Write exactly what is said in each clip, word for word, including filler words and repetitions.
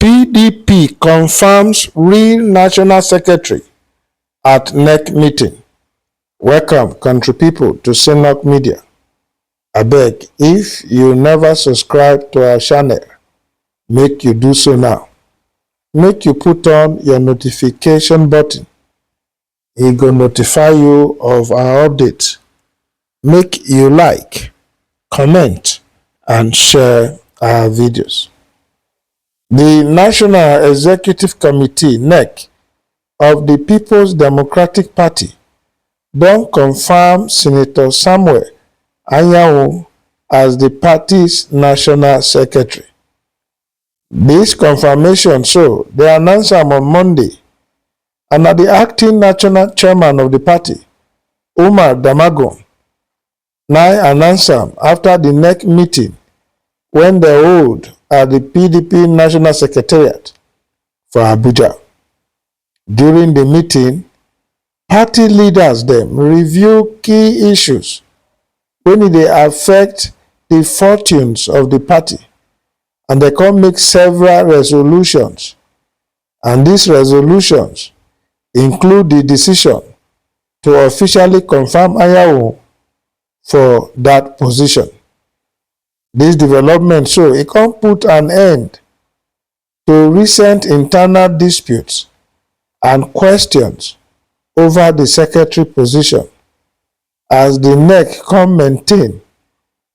P D P confirms real national secretary at NEC meeting. Welcome, country people, to Synod Media. Abeg, if you never subscribe to our channel, make you do so now. Make you put on your notification button. E go notify you of our update. Make you like, comment, and share our videos. The National Executive Committee, NEC, of the People's Democratic Party don confirm Senator Samuel Anyanwu as the party's national secretary. This confirmation so, they announce am on Monday, and na the acting national chairman of the party, Umar Damagum, na announce am after the NEC meeting when they hold at the P D P National Secretariat for Abuja. During the meeting, party leaders dem review key issues when e dey affect the fortunes of the party, and they come make several resolutions. And these resolutions include the decision to officially confirm Anyanwu for that position. This development so, e come put an end to recent internal disputes and questions over the secretary position, as the NEC come maintain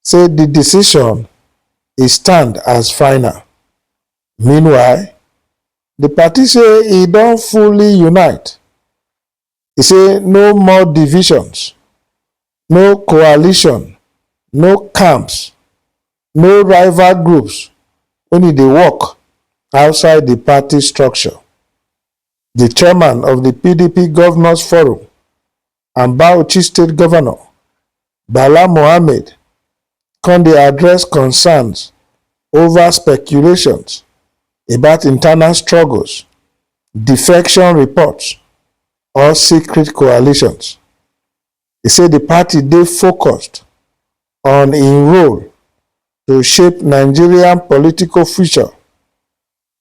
say the decision e stand as final. Meanwhile, the party say e don fully unite. E say no more divisions, no coalition, no camps, no rival groups when e dey work outside the party structure. The chairman of the P D P Governors Forum and Bauchi State Governor, Bala Mohammed, come dey address concerns over speculations about internal struggles, defection reports, or secret coalitions. E say the party dey focused on im role to shape Nigerian political future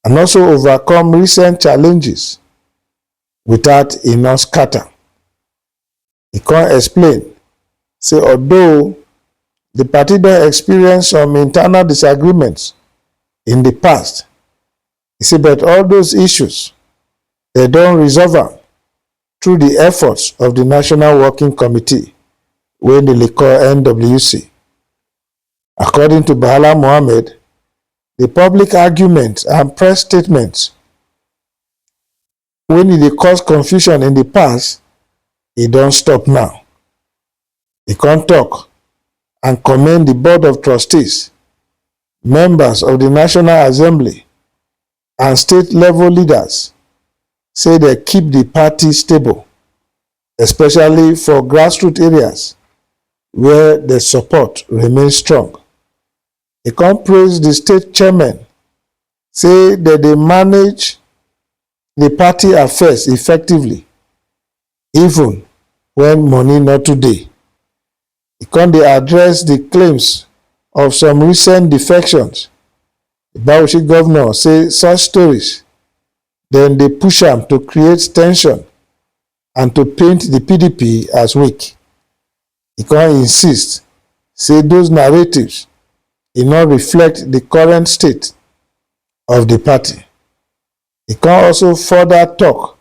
and also overcome recent challenges without e no scatter. E come explain say although the party don experience some internal disagreements in the past, e say but all those issues, they don resolve am through the efforts of the National Working Committee, wey dem dey call N W C. According to Bala Mohammed, the public arguments and press statements when e dey cause confusion in the past, e don stop now. E come talk and commend the Board of Trustees, members of the National Assembly, and state level leaders, say they keep the party stable, especially for grassroots areas where the support remains strong. E come praise the state chairman, say that they manage the party affairs effectively, even when money no too dey. E come dey address the claims of some recent defections. The Bauchi governor say such stories dem dey push am to create tension and to paint the P D P as weak. E come insist say those narratives e no reflect the current state of the party. E come also further talk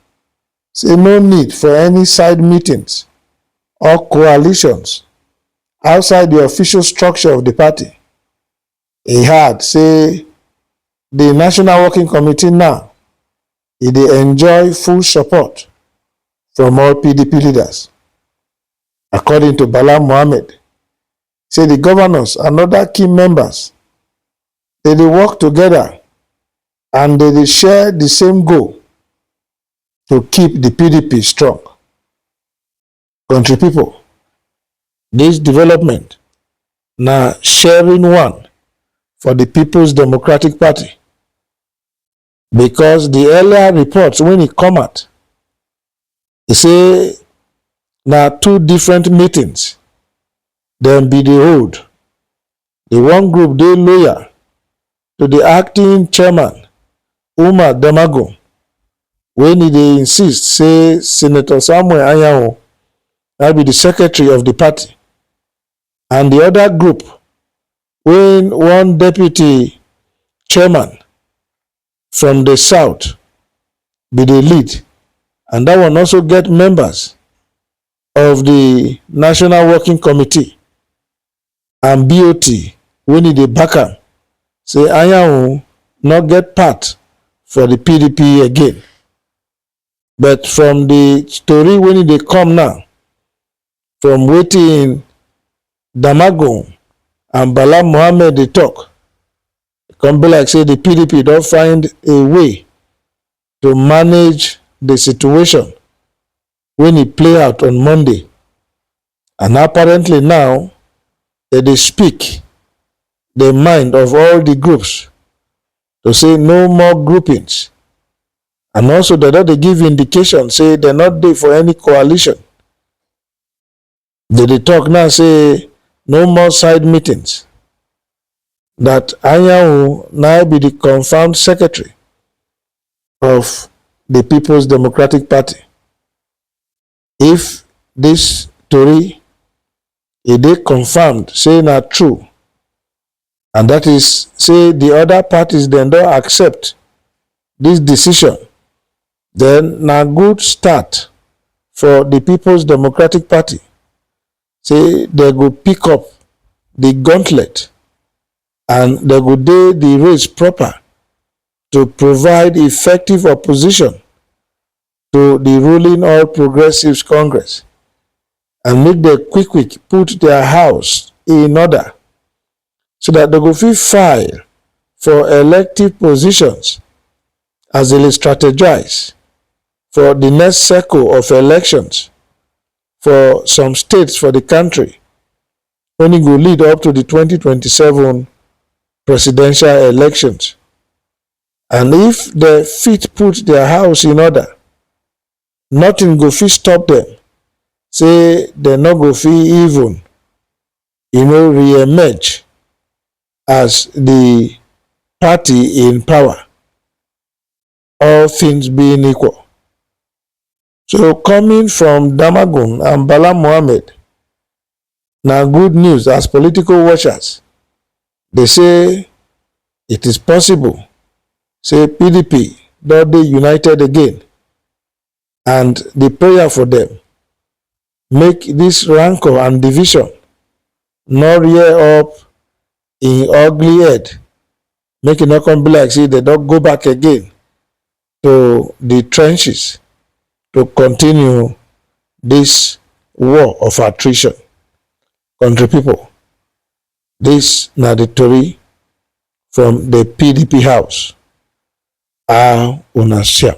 say no need for any side meetings or coalitions outside the official structure of the party. E add say the National Working Committee now e dey enjoy full support from all P D P leaders. According to Bala Mohammed, say the governors and other key members, they dey work together and they dey share the same goal to keep the P D P strong. Country people, this development na sharing one for the People's Democratic Party, because the earlier reports when e come out, e say na two different meetings dem be dey hold. The one group dey loyal to the acting chairman, Umar Damagum, wey e dey insist say Senator Samuel Anyanwu na be the secretary of the party, and the other group wey one deputy chairman from the south be the lead, and that one also get members of the National Working Committee and B O T wey e dey back am, say Anyanwu no get part for the P D P again. But from the story wey e dey come now, from wetin Damagum and Bala Mohammed dey talk, e come be like say the P D P don find a way to manage the situation wey e play out on Monday. And apparently now, dem dey speak the mind of all the groups to say no more groupings. And also, dem don dey give indication say dem no dey for any coalition. Dem dey talk now say no more side meetings, that Anyanwu na be the confirmed secretary of the People's Democratic Party. If this story e dey confirmed say na true, and that is say the other parties dem don accept this decision, then na good start for the People's Democratic Party, say dem go pick up the gauntlet and dem go dey the race proper to provide effective opposition to the ruling All Progressives Congress, and make dem quick quick put their house in order so that dem go fit file for elective positions as dem dey strategize for the next cycle of elections for some states for the country, wey e go lead up to the twenty twenty-seven presidential elections. And if dem fit put their house in order, nothing go fit stop dem, say dem no go fit even, you know, re-emerge as the party in power, all things being equal. So coming from Damagum and Bala Mohammed, na good news, as political watchers dey say it is possible say P D P don dey united again, and the prayer for dem, make this rancor and division no rear up in ugly head, make e no come be like say dem don go back again to the trenches to continue this war of attrition. Country people, this na the tori from the P D P house. How una see am?